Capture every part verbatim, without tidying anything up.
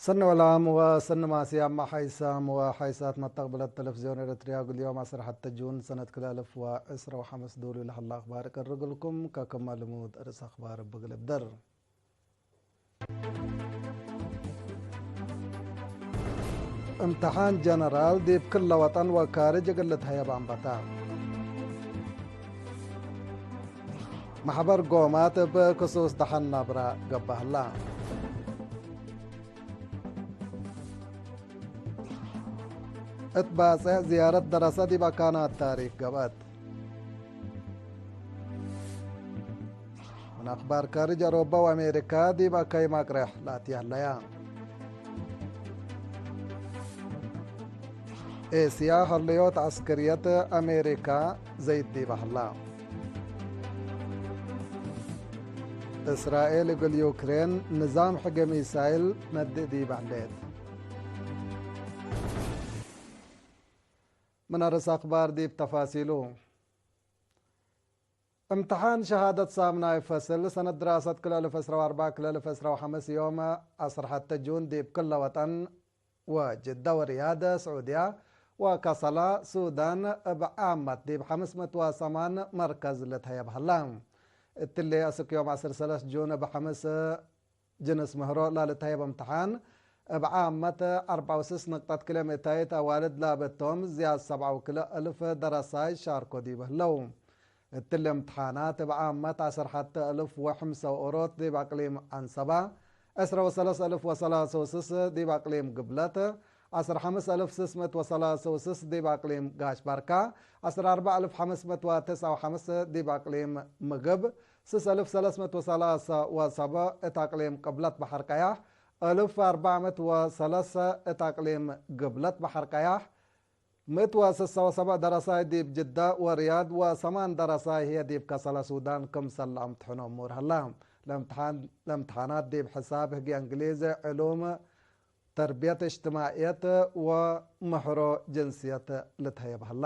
ሰኒ ወላም ወሰኒ ማስያም ሓይሳም ወሓይሳት መተቅብለት ተለፍዝዮን ኤረትርያ፣ እግል ዮም ዐስር ሐተ ጁን ሰነት ክልኤ አልፍ ወዕስራ ወሐምስ ዶሉ ለሀላ አክባር እቀርግልኩም። ከክመ ልሙድ ርእስ አክባር እብ እግል እብደር። እምተሓን ጀነራል ዲብ ክለ ወጠን ወካርጅ እግል ልትሀየብ አንበተ። መሕበር ጎማት እብ ክሱስ ደሐን ናብራ ገብአ ህላ። እት ባጽዕ ዝያረት ደረሰ ዲብ አካናት ታሪክ ገብአት። ምን አክባር ካርጅ አውሮፓ ወአሜሪካ ዲብ አከይ ማቅሬሕ ለአትየ ህለያ። ኤስያ ሀለዮት ዐስክርየት አሜሪካ ዘይድ ዲበ ህላ። እስራኤል እግል ዩክሬን ንዛም ሕገ ሚሳይል ነድእ ዲበ ህሌት። ምን አርስ አክባር ዲብ ተፋሲሉ። እምትሓን ሸሃደት ሳምናይ ፈስል ሰነት ድራሰት ክልኤ አልፍ ዕስራ ወአርበዕ ክልኤ አልፍ ዕስራ ወሐምስ ዮም ዐስር ሐተ ጁን ዲብ ክለ ወጠን ወጅደ ወሪያድ፣ ስዑድያ ወከሰላ፣ ሱዳን እብ ዓመት ዲብ ሐምስ ምእት ወሰማን መርከዝ ልትሀየብ ሀላ። እትሊ አስክ ዮም ዐስር ሰለስ ጁን እብ ሐምስ ጅንስ ምህሮ ላልትሀየብ እምትሓን፣ እብ ዓመት አርበዕ ወስስ ንቅጠት ክልኤ ምእታይት አዋልድ ላበቶም ዝያድ ሰብዓ ወክልኤ እልፍ ደረሳይ ሻርኮ ዲብ ህለው። እትሊ እምትሓናት እብ ዓመት ዐስር ሐተ እልፍ ወሐምሰ ወኦሮት ዲብ አቅሊም ዐንሰባ፣ ዕስረ ወሰለስ እልፍ ወሰላሰ ወስስ ዲብ አቅሊም ግብለት፣ ዐስር ሐምስ እልፍ ስስ ምእት ወሰላሰ ወስስ ዲብ አቅሊም ጋሽ ባርካ፣ ዐስር አርበዕ እልፍ ሐምስ ምእት ወትስዐ ወሐምስ ዲብ አቅሊም ምግብ፣ ስስ እልፍ ሰለስ ምእት ወሰላሰ ወሰብዕ እት አቅሊም ቅብለት በሐር ቀያሕ፣ እልፍ አርበዕ ምእት ወሰለሰ እት አቅሊም ግብለት በሐር ቀያሕ፣ ምእት ወስሰ ወሰብዕ ደረሳይ ዲብ ጅዳ ወሪያድ ወሰማን ደረሳይ ህዬ ዲብ ከሰለ ሱዳን ክምሰል ለአምትሕኖ እሙር ሀላ። ለእምትሓን-፣ ለእምትሓናት ዲብ ሕሳብ፣ ህግየ እንግሊዝ፣ ዕሉም፣ ተርብየት እጅትማዕየት ወምሕሮ ጅንስየት ልትሀየብ ሀላ።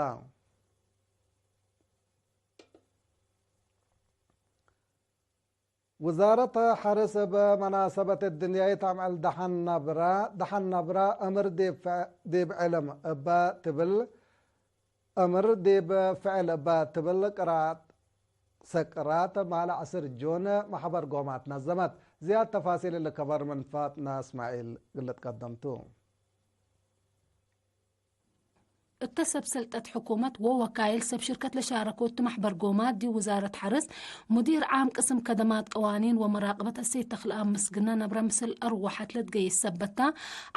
ውዛረት ሐርስ እብ መናሰበት እድንያይት አምዕል ደሐን ነብረ፣ ደሐን ነብረ እምር ዲብ ፍዕ-፣ ዲብ ዕልም እበ ትብል፣ እምር ዲብ ፍዕል እበ ትብል ቅራአት ሰቅራት ማለ ዐስር ጁን መሕበር ጎማት ነዘመት። ዝያድ ተፋሲል እሊ ከበር ምን ፋጥና እስማዒል እግል ልትቀደም ቱ። እተ ሰብ ሰልጠት ሕኩመት ወወካይል ሰብ ሽርከት ለሻረኮ እት መሕበር ጎማት ዲብ ውዛረት ሐርስ፣ ሙዲር ዓም ቅስም ከደማት ቀዋኒን ወመራቅበት እሴት ተክለኣብ ምስግነ ነብረ ምስል አርወሐት ለትገይስ ሰበት ተ፣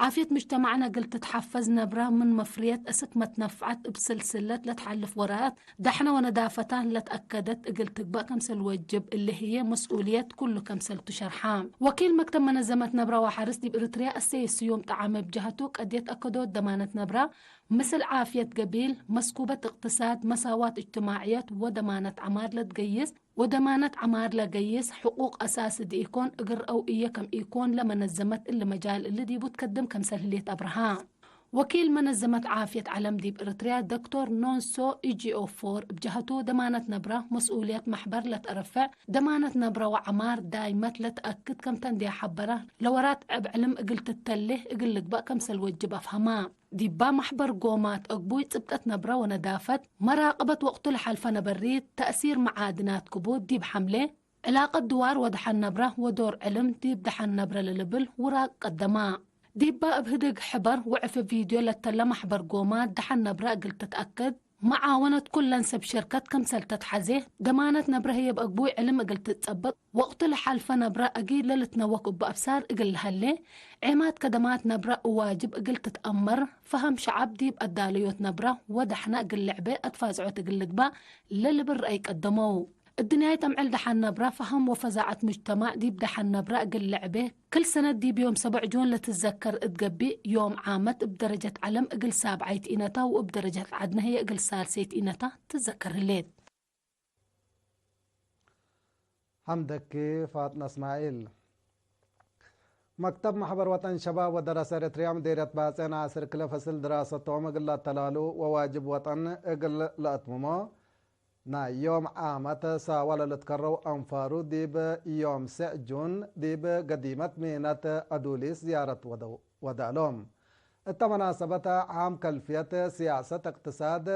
ዓፍየት ምጅተማዕነ እግል ትትሐፈዝ ነብረ ምን መፍርየት እስክ መትነፍዐት እብ ስልስለት ለትሐልፍ ወራያት ደሐነ ወነዳፈታ ለትአከደት እግል ትግበእ ከምሰል ወጅብ እሊ ህዬ መስኡልየት ኩሉ ከምሰል ቱ ሸርሐ። ወኪል መክተብ መነዘመት ነብረ ወሐርስ ዲብ ኤሪትርያ እሰይድ ስዩም ጠዓመ እብ ጀሀቱ ቀድየት አከዶት ደማነት ነብረ ምስል ዓፍየት ገቢል፣ መስኩበት እቅትሳድ፣ መሳዋት እጅትማዕየት ወደማነት ዐማር ለትገይስ፣ ወደማነት ዐማር ለገይስ ሕቁቅ አሳሲ ድኢኮን እግል ረአው እየ ከም ኢኮን ለመነዘመት እሊ መጃል እሊ ዲቡ ትከድም ከምሰል ህሌት አብርሃ። ወኪል መነዘመት ዓፍየት ዐለም ዲብ ኤሪትርያ ዶክቶር ኖንሶ ኢጂኦፎር እብ ጀሀቱ ደማነት ነብረ መስኡልየት መሕበር ለተአረፍዕ፣ ደማነት ነብረ ወዐማር ዳይመት ለተአክድ ከምተ እንዴ ሐበረ፣ ለወራት እብ ዕልም እግል ትተሌ እግል ልግበእ ከምሰል ወጅብ አፍሀማ። ዲባ መሕበር ጎማት አግቡይ ጽብጠት ነብረ ወነዳፈት፣ መራቅበት ወቅቱ ለሐልፈ ነበሪት፣ ተእሲር መዓድናት ክቡድ ዲብ ሐምሌ፣ ዕላቀት ድዋር ወደሐን ነብረ ወዶር ዕልም ዲብ ደሐን ነብረ ለልብል ውራቅ ቀደማ። ዲባ እብ ህድግ ሕበር ወዕፊ ቪድዮ ለተለ መሕበር ጎማት ደሐን ነብረ እግል ትትአክድ፣ መዓወነት ኩለን ሰብ ሸርከት ከምሰል ተትሐዜ፣ ደማነት ነብረ ህዬ እብ አግቡይ ዕልም እግል ትትጸበጥ፣ ወቅቱ ለሐልፈ ነብረ አጊድ ለልትነወክ እቡ አብሳር እግል ለሀሌ፣ ዔማት ከደማት ነብረ እዋጅብ እግል ትትአመር፣ ፈሀም ሸዐብ ዲብ አዳለዮት ነብረ ወደሐነ እግል ልዕቤ አትፋዝዖት እግል ልግባእ ለልብል ረአይ ቀደመው። እድንያይት አምዕል ደሐን ነብረ፣ ፈሀም ወፈዛዐት ሙጅተማዕ ዲብ ደሐን ነብረ እግል ልዕቤ፣ ክል ሰነት ዲብ ዮም ሰብዕ ጁን ለትዘከር እት ገብእ፣ ዮም ዓመት እብ ደረጀት ዐለም እግል ሳብዓይት ኢነታ ወእብ ደረጀት ዐድነ ህዬ እግል ሳልሰይት ኢነታ ትዘከር ህሌት። ሐምደኪ ፋጥነ እስማዒል። መክተብ መሕበር ወጠን ሸባብ ወደረሰ ኤረትርያ ምዴርየት ባጽዕ ነአስር ክለ ፈስል ድራሰቶም እግል ለአተላሉ ወዋጅብ ወጠን እግል ለአትምሞ ናይ ዮም ዓመት ሳወ ለልትከረው አንፋሩ ዲብ ዮም ስዕ ጁን ዲብ ገዲመት ሚነት አዱሊስ ዝያረት ወደው-፣ ወደአሎም። እተ መናሰበት ዓም ከልፍየት ሲያሰት፣ እቅትሳድ፣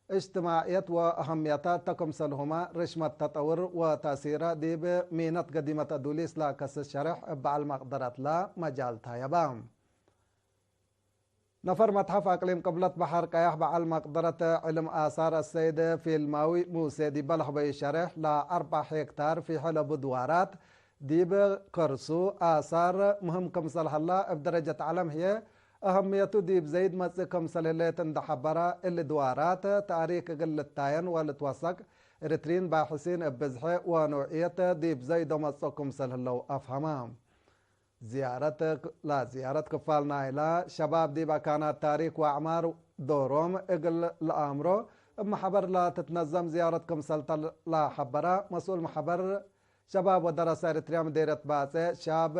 እጅትማዕየት ወአሀምየታ እተ ክምሰልሁመ ርሽመት ተጠውር ወተእሲረ ዲብ ሚነት ገዲመት አዱሊስ ለከስስ ሸሬሕ እብ በዐል መቅደረትለ መጃል ተሀየበ። ነፈር መትሐፍ አቅሊም ቅብለት በሐር ቀያሕ በዐል መቅደረት ዕልም አሳር አሰይድ ፊልማዊ ሙሴ ዲበ ለህበዩ ሸሬሕ፣ ለአርበዕ ሄክታር ፊሐ ለቡ ድዋራት ዲብ ከርሱ አሳር ምህም ክምሰል ሀላ፣ እብ ደረጀት ዐለም ህዬ አሀምየቱ ዲብ ዘይድ መጽእ ክምሰል ህሌት እንደ ሐበረ፣ እሊ ድዋራት ተእሪክ እግል ልታየን ወልትወሰክ፣ ኤሪትሪን ባሕሲን እብ ብዝሐ ወኖዕየት ዲብ ዘይዶ መጽኦ ክምሰል ህለው አፍሀመ። ዝያረት፣ ለዝያረት ክፋል ናይላ ሸባብ ዲብ አካናት ታሪክ ወአዕማር ዶሮም እግል ለአምሮ፣ እብ መሐበር ለትትነዘም ዝያረት ክምሰልተ ለሐበረ መስኡል መሐበር ሸባብ ወደረሰ ኤሪትርያ ምዴርየት ባጼ ሻብ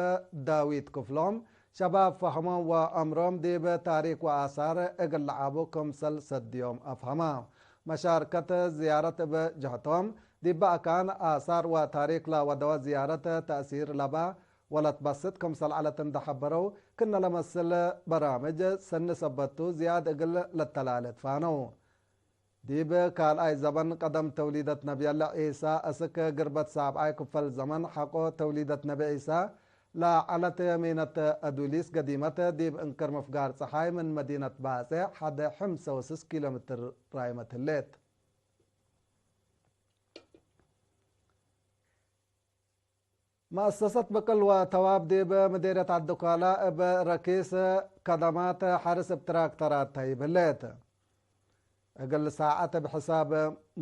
ዳዊት ክፍሎም፣ ሸባብ ፈህሞም ወአምሮም ዲብ ታሪክ ወአሳር እግል ለዓቡ ክምሰል ሰድዮም አፍሀመ። መሻርከት ዝያረት እብ ጀህቶም፣ ዲበ አካን አሳር ወታሪክ ለወደወ ዝያረት ተእሲር ለበ ወለትበስጥ ክምሰል ዐለት እንደ ሐበረው፣ ክነ ለመስል በራምጅ ሰኒ ሰበት ቱ ዝያድ እግል ለተላሌ ትፋነው። ዲብ ካልኣይ ዘበን ቀደም ተውሊደት ነብየለ ዒሳ፣ አስክ ግርበት ሳብዓይ ክፈል ዘመን ሐቆ ተውሊደት ነቢ ዒሳ ለዐለት ሚነት አዱሊስ ገዲመት፣ ዲብ እንክር ምፍጋር ጸሓይ ምን መዲነት ባጼ ሐደ ሕምሰ ወስስ ኪሎ ሜትር ራይመት ህሌት። መአሰሰት ብቅል ወተዋብ ዲብ ምዴርየት ዐዲ-ኳላ እብ ረኪስ ከደማት ሐርስ እብ ትራክተራት ተህይብ ህሌት። እግል ሳዐት እብ ሕሳብ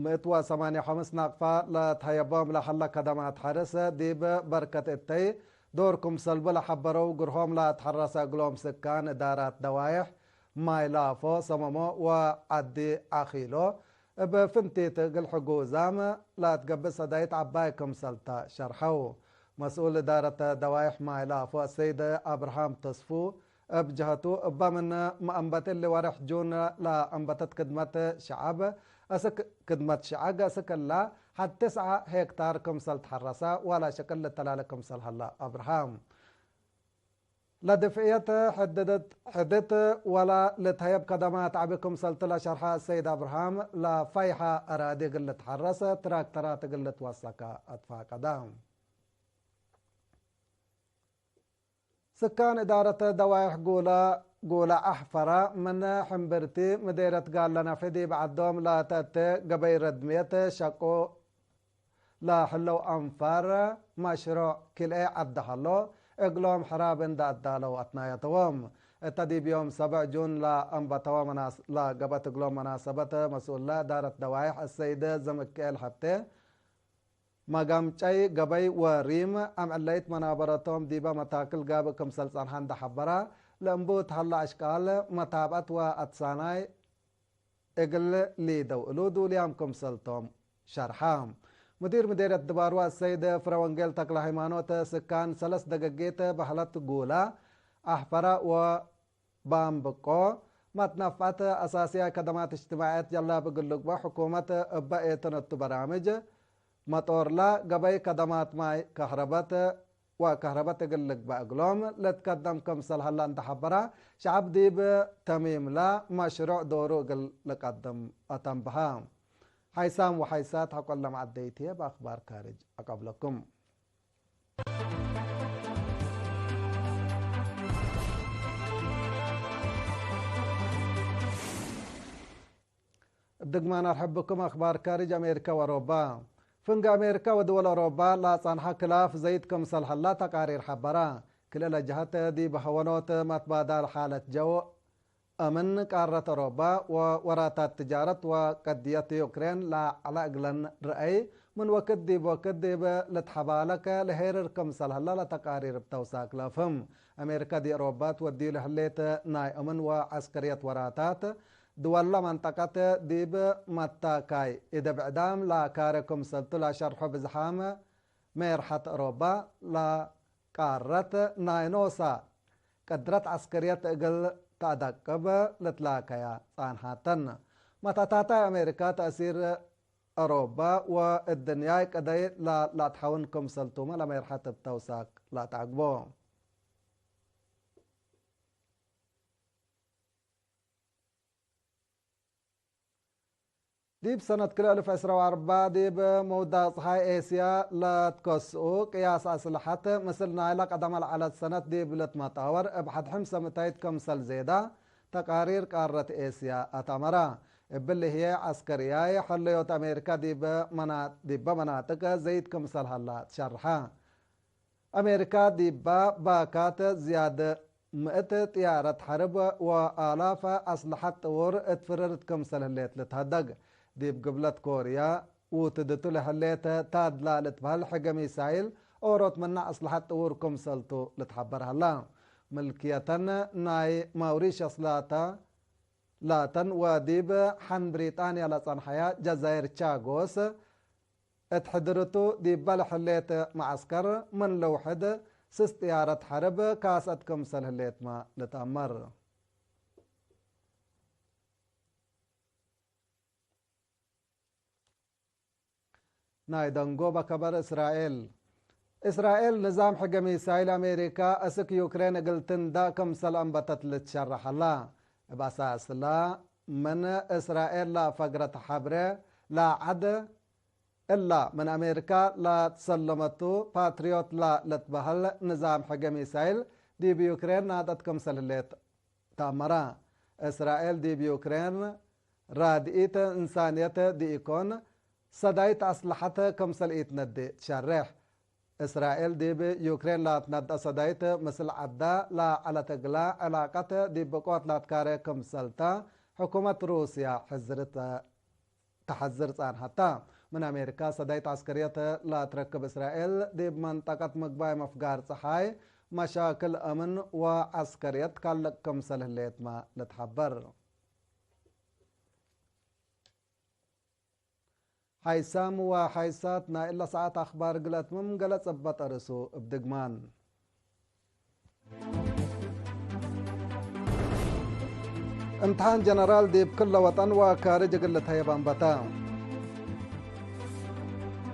ምእት ወሰማንያ ወሐምስ ናቅፋ ለትሀየቦም ለሀለ ከደማት ሐርስ ዲብ በርከት እተይ ዶር ክምሰልቡ ለሐበረው፣ ግርሆም ለአትሐረሰ እግሎም ስካን እዳራት ደዋይሕ ማይ ላፎ፣ ሰመሞ ወዐዲ ዐኪሎ፣ እብ ፍንቲት እግል ሕጉዛም ለአትገብእ ሰዳይት ዐባይ ክምሰልተ ሸርሐው። መስኡል እዳረት ደዋይሕ ማይ ላፎ አሰይድ አብርሃም ተስፉ እብ ጀሀቱ፣ እበ ምን መአንበት እሊ ወርሕ ጁን ለአንበተት ክድመት ሸዐብ አስክ፣ ክድመት ሸዐግ አስክ እላ ሐድ ትስዐ ሄክታር ክምሰል ተሐረሰ ወለሸቅል ልተላለ ክምሰል ሀለ አብርሃም። ለድፍዕየት ሕድድት፣ ሕድት ወለ ልትሀየብ ከደማት ዐቢ ክምሰልቱ ለሸርሐ ሰይድ አብርሃም፣ ለፈይሐ አራዲ እግል ልትሐረስ ትራክተራት እግል ልትወሰከ አትፋቀደ። ስካን እዳረት ደዋይሕ ጉለ፣ ጉለ አሕፈረ ምን ሕምብርቲ ምዴርየት ጋለ ነፍሒ ዲብ ዐዶም ለተአቴ ገበይ ረድምየት ሸቁ ለህለው አንፋር መሽሩዕ ክልኤ ዐድ ሀሎ፣ እግሎም ሕራብ እንደ አዳለው አትናየተዎም። እተ ዲብ ዮም ሰብዕ ጁን ለአንበተወ መናስ-፣ ለገብአት እግሎም መናሰበት፣ መስኡለ እዳረት ደዋይሕ አሰይድ ዘምክኤል ሀብቴ፣ መጋምጨይ ገበይ ወሪም አምዕለይት መናበረቶም ዲበ መታክል ጋብእ ክምሰል ጸንሐ እንደ ሐበረ፣ ለእንቡት ሀለ አሽቃል መታብዐት ወአትሳናይ እግል ሊደው እሉ ዱልያም ክምሰልቶም ሸርሐ። ሙዲር ምዴርየት ድባርወ አሰይድ ፍረወንጌል ተክለሃይማኖት፣ ስካን ሰለስ ደገጌት በህለት ጉለ አሕፈረ ወባምብቆ መትነፍዐት አሳስያይ ከደማት እጅትማዕየት ጀላብ እግል ልግበእ ሕኩመት እበ ኤተነቱ በራምጅ መጦርላ ገበይ ከደማት ማይ ከህረበት ወከህረበት እግል ልግበእ እግሎም ልትቀደም ክምሰል ሀለ እንተ ሐበረ፣ ሸዐብ ዲብ ተሚምለ መሽሩዕ ዶሩ እግል ልቀድም አተንብሀ። ሓይሳም ወሓይሳት ሐቆለ መዐደይትዬ በአክባር ካርጅ አቀብለኩም። እብ ድግማን አርሕብኩም አክባር ካርጅ አሜሪከ ወአውሮባ። ፍንግ አሜሪከ ወድወል አውሮባ ለአጸንሐ ክላፍ ዘይድ ክምሰል ሀላ ተቃሪር ሐበረ። ክልኤ ለጀሀት ዲብ ሀወኖት መትባዳል ሓለት ጀው፣ አምን ቃረት አውሮባ ወወራታት ትጃረት ወቀድየት ዩክሬን ለዐለ እግለን ረአይ ምን ወክድ ዲብ ወክድ ዲብ ልትሐባለከ ለሄርር ክምሰል ሀላ ለተቃሪር እብ ተውሳክ ለአፍህም። አሜሪከ ዲብ አውሮባ ትወድዩ ለህሌት ናይ አምን ወዐስከርየት ወራታት ድወል ለመንጠቀት ዲብ መታካይ እደ ብዕዳም ለአካረ ክምሰልቱ ለሸርሖ ብዝሓም ሜርሐት አውሮባ ለቃረት ናይ ኖሳ ቅድረት ዐስከርየት እግል ተአደቅብ ልትላከያ ጸንሐተን። መተታታይ አሜሪካ ተእሲር አሮበ ወእድንያይ ቅደይ ለ-፣ ለአትሐውን ክምሰልቱመ ለሜርሐት እብ ተውሳክ ለአትዐግቦ። ዲብ ሰነት ክልኤ እልፍ ዕስራ ወአርበዕ ዲብ መውዳቅ ጸሓይ ኤስያ ለትከስኡ ቅያስ አስለሐት፣ ምስል ናይለ ቀደመ ለዐለት ሰነት ዲብ ልትመጣወር እብ ሐድ ሕምሰ ምታይት ክምሰል ዜዳ፣ ተቃሪር ቃረት ኤስያ አትአመራ። እብሊ ህዬ ዐስከርያይ ሐለዮት አሜሪካ ዲብ መና-፣ ዲበ መናጥቅ ዘይድ ክምሰል ሀላ ትሸርሐ። አሜሪካ ዲባ ባካት ዝያድ ምእት ጥያረት ሐርብ ወአላፍ አስለሐት ጥዉር እት ፍርርት ክምሰል ህሌት ልትሀደግ። ዲብ ግብለት ኮርያ ውትድቱ ለህሌት ታድላ ልትበህል ሕገ ሚሳይል ኦሮት ምነ አስለሐት ጥዉር ክምሰልቱ ልትሐበር ሀላ። ምልክየተን ናይ ማውሪሸስ ላተ ላተን ወዲብ ሐን ብሪጣንያ ለጸንሐያ ጀዛይር ቻጎስ እት ሕድርቱ ዲበ ለህሌት መዐስከር ምን ልውሕድ ስስ ጥያረት ሐርብ ካስአት ክምሰል ህሌትመ ልትአመር። ናይ ደንጎበ ከበር እስራኤል። እስራኤል ንዛም ሕገ ሚሳይል አሜሪካ እስክ ዩክሬን እግል ትንዳእ ክምሰል አንበተት ልትሸረሕ ሀላ። እብ አሳስላ ምን እስራኤል ለፈግረት ሐብሬ ለዐድ እላ ምን አሜሪካ ለትሰለመቱ ፓትሪዮት ለልትበህል ንዛም ሕገ ሚሳይል ዲብ ዩክሬን ናደት ክምሰል ህሌት ተአመረ። እስራኤል ዲብ ዩክሬን ራድኢት እንሳንየት ዲኢኮን፣ ሰዳይት አስለሐት ክምሰል ኢትነዴ ትሸሬሕ። እስራኤል ዲብ ዩክሬን ለትነድአ ሰዳይት ምስል ዐዳ ለዐለት እግላ ዕላቀት ዲብ ብቆት ለትካሬ ክምሰልተ ሕኩመት ሩስያ ሕዝርት ተሐዝር ጸንሐተ። ምን አሜሪካ ሰዳይት ዐስከርየት ለትረክብ እስራኤል፣ ዲብ መንጠቀት ምግባይ መፍጋር ጸሓይ፣ መሻክል አምን ወዐስከርየት ካልቅ ክምሰል ህሌትመ ልትሐበር። ሓይሳም ወሓይሳት ናይ እለ ሰዓት አኽባር እግል አትምም ገለጽ እበ ጠርሱ እብ ድግማን። እምትሓን ጀነራል ዲብ ክለ ወጠን ወካርጅ እግል ልትሀየብ አንበተ።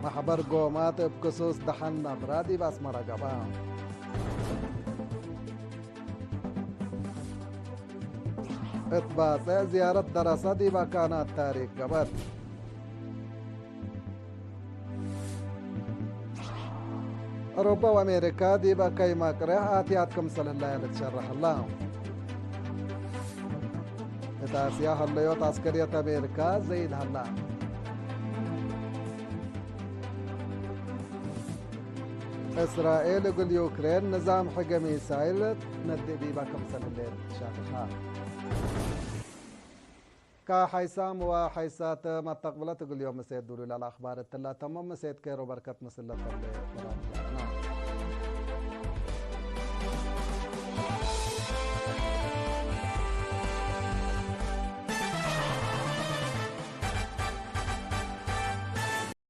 መሕበር ጎማት እብ ክሱስ ደሐን ነብረ ዲብ አስመረ ገብአ። እት ባጽዕ ዝያረት ደረሰ ዲብ አካናት ታሪክ ገብአት። አውሮፓ ወአሜሪካ ዲብ አከይ መቅሬሕ አትያት ክምሰል ህላየ ልትሸረሕ ህላ። እት አስያ ሀለዮት ዐስከርየት አሜሪካ ዘይድ ሀላ። እስራኤል እግል ዩክሬን ንዛም ሕገ ሚሳይል ነድእ ዲበ ክምሰል ህሌት ሻርሐ። ከሐይሳም ወሐይሳት መተቅብለት እግል ዮም ምሴት ዱሉል አልአኽባር እትላ ተመም ምሴት ኬሮ በርከት ምስል ለተብለ ተራድያና።